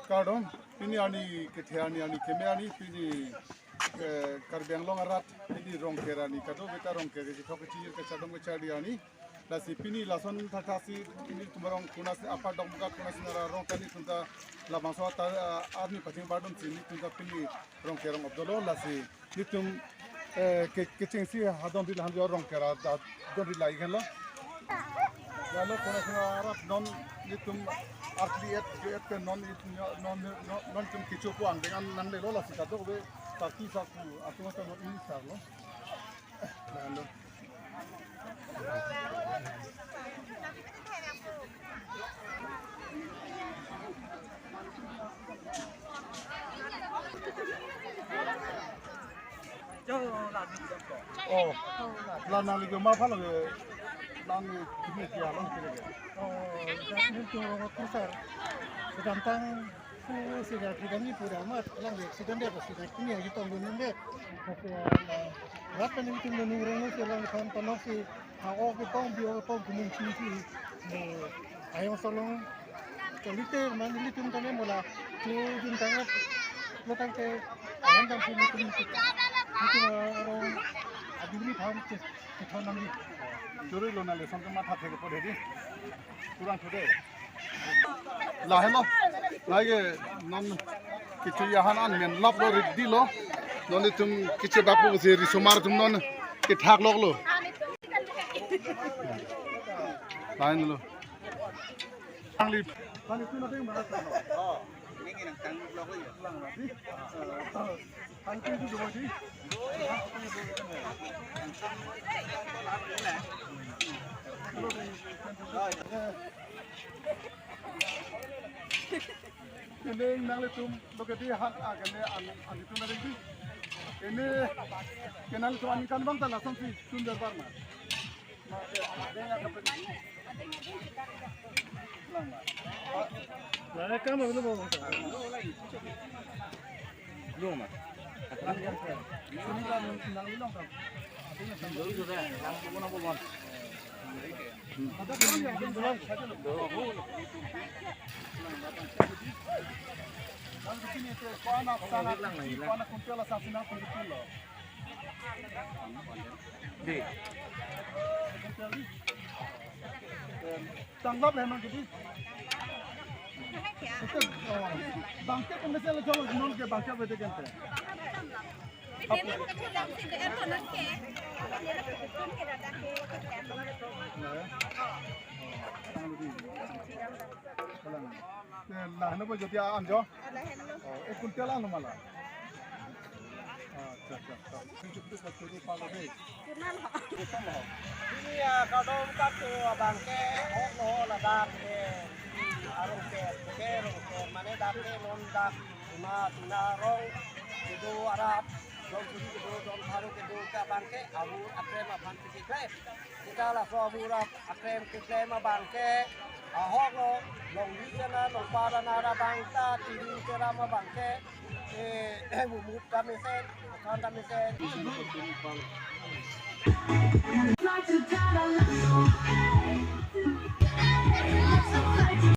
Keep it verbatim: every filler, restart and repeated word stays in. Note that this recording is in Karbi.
Kardom, pini arni kethe arni, arni keme arni, pini, eh, Karbi Anglong arat, pini Rongker arni, kadokave ta Rongker kethok kechijir kachadom kachadi arni. Lasi pini lason thakthaksi, pini tumarong konatsi apar dongka konatsi nara rong ta nelitum ta labangso ata, ah, arni paching bardom si nelitum ta pini Rongker arong op dolo, lasi nelitum, eh, ke, kechengsi hadon rila hanjo Rongker adon rila ikhen lo. Lalo konatsi nara non nelitum artli et et pen non nelitum non non non nelitum kecho ko angdeng an nanglelo, lasi kadokave party saku atum ta non ini sar lo. Lalo. Oh, la nangli ke ma pha lo ke, nangli kimi kia lo ke. Oh, nelitum Rongker sar. Sedang tang Pu sida kidang ni pura amat, alang accident de sida kini aji tong dun de. Tapi, ah, rat pen nelitum dun rong si alang kan panok si ha-ok kepong, bi-ok kepong, kumun si si. Eh, ayong solong kalite man nelitum kami mula tu jin tangap lo tangte alang tang si nelitum si. Nelitum arong aduri paham si. Churi lo nangli song ke matha thek po dei. Kurang thu dei. Lahelo. Lake non kecho yahan an men lap lo, ready lo. Non nelitum kecho dapu si risomar atum non kethak lok lo. Lahenlo. Nangli, nangli tu nanti mana? Oh, ini nang tang blok ya. Tang itu dua di. Ini nanglitum lo ke di han, ah, kene an, an itu nanti. Ini ke nanglitum aningkan bang ta lasonsi tun derbar ma. Tanggap ya, Mang Kiti? Itu, oh, bangke kung mesen lo, coba non ke bangke bete kente. Nah, nah, ini apa jadi anjo? Oh, eh, kuntel ano mala? Acha, acha, acha. Ini ya, kadom katu abangke, oh, no, ladak ke, arong ke, ke, rong ke, mane dak ke, non dak, tuna, tuna rong, kedo arat, dom suri kedo, dom tharu kedo, ke abangke, abu akrem aphan kisi klem. Sita laso abu akrem keklem abangke, ahok lo, longri jana, longpa jana ra bangta, tiri keram abangke, eh, mumut ta mesen, akan ta mesen.